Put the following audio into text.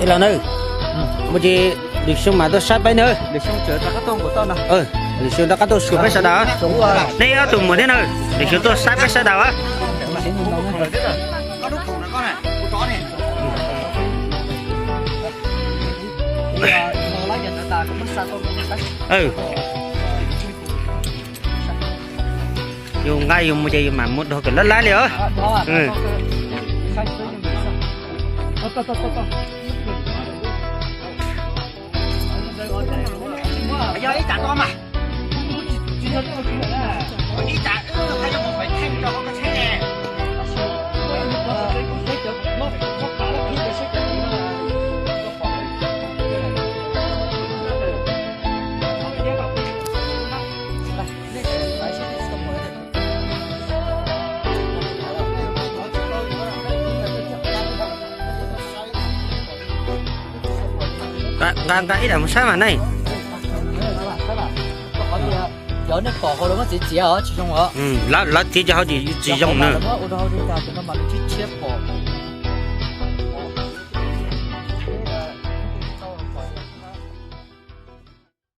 Ib los nawb, mus ces lwm xyoo mam tuaj saib peb nawb. Lwm xyoo rov qab tuaj xyuas peb sawv daws. Nej ob tug muam thiab nawb, lwm xyoo tuaj saib peb sawv daws. Yus nqa yus mus ces yus mam mus dog kom lab lab li os. Nqa nqa ib daim mus saib mas nej. Cov nej pom hauv lawv muab txiav txiav os, tsis zoo os. Lawv txiav cov hauv tsis zoo na. Tshiab pom.